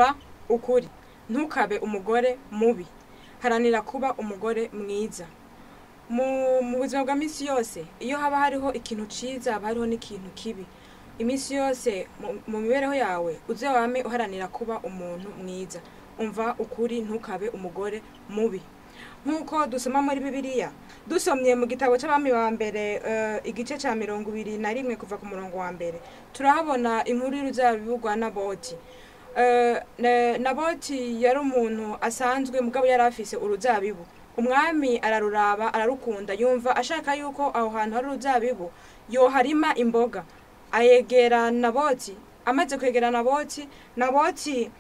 Umva ukuri, ntukabe umugore mubi, haranira kuba umugore mwiza. Mu buzima bwa misi yose, iyo haba hariho ikintu ciza, haba hariho n'ikintu kibi. Iminsi yose mu mibereho yawe uze wame uharanira kuba umuntu mwiza. Umva ukuri, ntukabe umugore mubi. Nk'uko dusoma muri Bibiliya, dusomye mu gitabo c'Abami ba mbere, igice ca 21 kuva ku murongo wa mbere, turahabona inkuru y'uruzabibu rwa Naboti. Naboti yari umuntu asanzwe, mugabo yari afise uruzabibu. Umwami araruraba, ararukunda, yumva ashaka yuko aho hantu hari uruzabibu yoharima imboga. Ayegera Naboti. Amaze kwegera Naboti, Naboti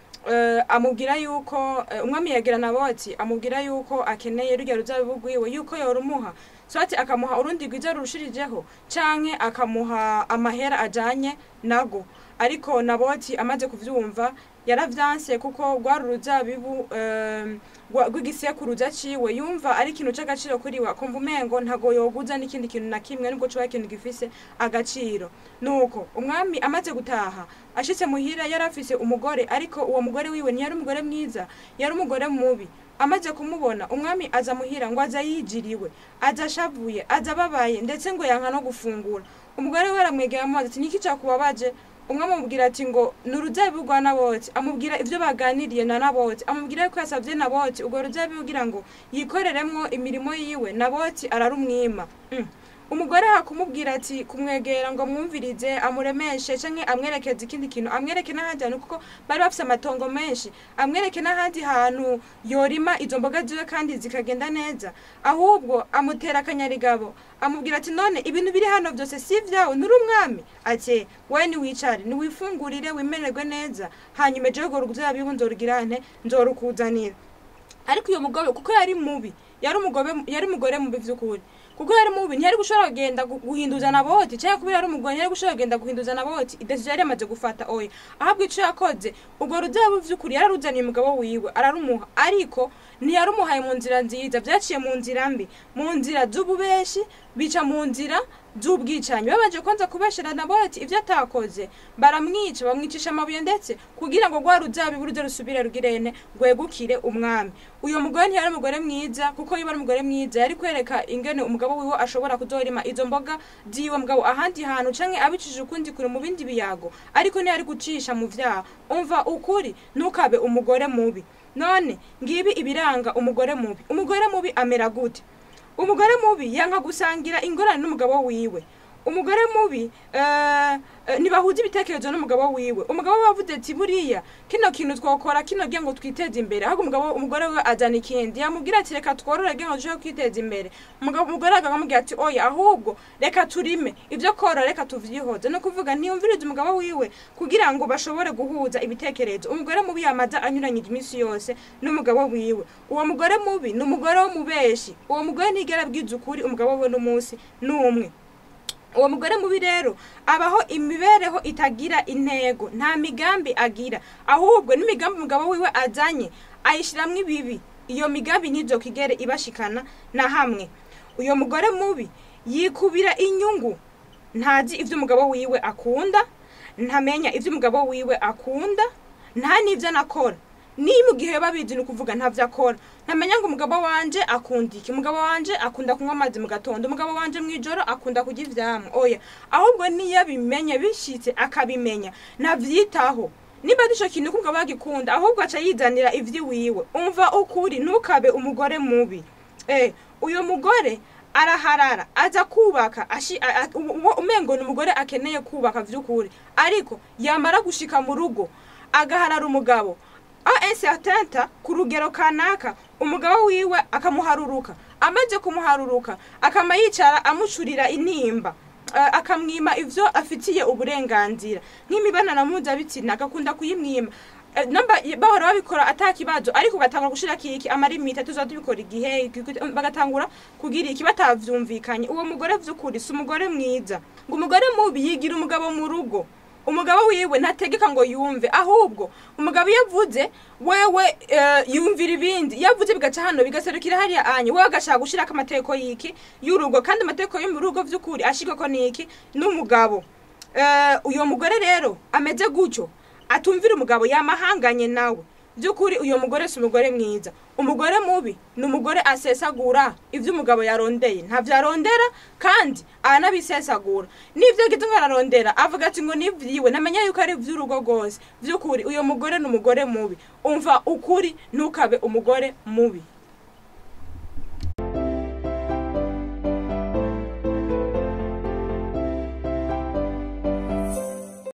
amubwira yuko umwami yegera Naboti, amubwira yuko akeneye rurya ruzabibu rwiwe, yuko yorumuha, swati akamuha urundi rwiza rurushirijeho, canke akamuha amahera ajanye nago. Ariko Naboti amaze kuvyumva yaravyanse, kuko rwari uruzabibu rw'igisekuruza ciwe. Yumva ari ikintu c'agaciro kuri we, akumva umengo ntago yoguza n'ikindi kintu na kimwe, nubwo coba ikintu gifise agaciro. Nuko umwami amaze gutaha, ashitse muhira, yari afise umugore, ariko uwo mugore wiwe ntiyari umugore mwiza, yari umugore mubi. Amaze kumubona, umwami aza muhira, ngo aza yijiriwe, aza ashavuye, aza ababaye, ndetse ngo yanka no gufungura. Umugore we aramwegera, amubaza ati: "Niki cakubabaje?" Umwami amubwira ati ngo ni uruzabibu rwa Naboti. Amubwira ivyo baganiriye na Naboti, amubwira yuko yasavye Naboti urwo ruzabibu kugira ngo yikoreremwo imirimo yiwe, Naboti ararumwima. Umugore hakumubwira ati kumwegera ngo amwumvirize, amuremeshe, canke amwerekeze ikindi kintu, amwereke n'ahandi hantu, kuko bari bafise amatongo menshi, amwereke n'ahandi hantu yorima izo mboga ziwe kandi zikagenda neza, ahubwo amutera akanyarigabo, amubwira ati: "None ibintu biri hano byose si ivyawe? Nturi umwami?" Ati: "We niwicare, niwifungurire, wimererwe neza, hanyuma ejo urwo ruzabibu nzorugira nte? Nzorukuzanira." Ariko uyo mugore, kuko yari mubi, yari umugore, yari umugore mubi vy'ukuri, kuko yari mubi, ntiyari gushobora kugenda guhinduza Naboti, cyangwa kubera yari umugore ntiyari gushobora kugenda guhinduza Naboti idécision yari yamaze gufata. Oya, ahubwo ico yakoze, urwo ruzabibu vy'ukuri yararuzaniye umugabo wiwe, ararumuha, ariko ntiyarumuhaye mu nzira nziza. Vyaciye mu nzira mbi, mu nzira z'ububeshi, bica mu nzira z'ubwicanyi. Babanje kwanza kubeshera Naboti ivyo atakoze, baramwica, bamwicisha amabuye ndetse, kugira ngo rwa ruzabibu ruze rusubire rugirene, rwegukire umwami. Uyo mugore ntiyari umugore mwiza, kuko iyo ari umugore mwiza yari kwereka ingene umugabo wiwe ashobora kuzorima izo mboga ziwe, mugabo ahandi hantu, canke abicishije ukundi kure mu bindi biyago, ariko ntiyari gucisha mu vyaha. Umva ukuri, ntukabe umugore mubi. None ngibi ibiranga umugore mubi. Umugore mubi amera gute? Umugore mubi yanka gusangira ingorane n'umugabo wiwe. Umugore mubi ntibahuza ibitekerezo n'umugabo wiwe. Umugabo we avuze ati: "Buriya kino kintu twokora kino gihe ngo twiteze imbere," ahubwo umugore we azana ikindi. Yamubwira ati: "Reka tworore ngo dushobore kwiteza imbere," umugore akamubwira ati: "Oya, ahubwo reka turime, ibyo korora reka tuvyihoze." No kuvuga ntiyumvirize umugabo wiwe kugira ngo bashobore guhuza ibitekerezo. Umugore mubi yamaze anyuranyije iminsi yose n'umugabo wiwe. Uwo mugore mubi ni umugore w'umubeshi. Uwo mugore ntigera abwiza ukuri umugabo wiwe n'umunsi n'umwe. Uwo mugore mubi rero abaho imibereho itagira intego, nta migambi agira, ahubwo n'imigambi umugabo wiwe azanye ayishiramwo ibibi. Iyo migambi ntizokigere ibashikana na hamwe. Uyo mugore mubi yikubira inyungu, ntazi ivyo umugabo wiwe akunda, ntamenya ivyo umugabo wiwe akunda, nta n'ivyo anakora. Ni mu gihe babizi, ni ukuvuga ntavyo akora. Ntamenya ngo umugabo wanje akunda iki, umugabo wanje akunda kunywa amazi mu gatondo, umugabo wanje mw'ijoro akunda kurya ivyamwa. Oya, ahubwo niyo abimenye, bishitse akabimenya, ntavyitaho. Niba ari ico kintu ko umugabo agikunda, ahubwo aca yizanira ivy'iwiwe. Umva ukuri, ntukabe umugore mubi. Uyo mugore araharara, aza kubaka umengo ni umugore akeneye kubaka vy'ukuri, ariko yamara gushika mu rugo agaharara umugabo à un certain temps, ku rugero kanaka, umugabo wiwe akamuharuruka. Amaze kumuharuruka, akama yicara amucurira intimba, akamwima ivyo afitiye uburenganzira, nk'imibonano mpuzabitsina agakunda kuyimwima. Namba bahora babikora ata kibazo, ariko ugatangura gushirako iki amalimites, tuzoba tubikora igihe bagatangura kugira iki batavyumvikanye. Uwo mugore vy'ukuri si umugore mwiza. Ngo umugore mubi yigira umugabo mu rugo. Umugabo wiwe ntategeka ngo yumve, ahubwo umugabo iyo avuze, wewe yumvira ibindi. Iyo avuze bigaca hano, bigaserukira hariya anye, wewe agashaka gushirako amategeko y'iki y'urugo, kandi amategeko yo mu rugo vy'ukuri ashirwako n'iki? N'umugabo. Uyo mugore rero ameze gutyo. Atumvira umugabo, yamahanganye nawe. By'ukuri uyo mugore si umugore mwiza. Umugore mubi ni umugore asesagura ibyo umugabo yarondeye. Ntabyo arondera kandi aranabisesagura, n'ibyo agize ngo ararondera avuga ati ngo nibyiwe, namenya yuko ari iby'urugo rwose. By'ukuri uyo mugore ni umugore mubi. Umva ukuri, ntukabe umugore mubi.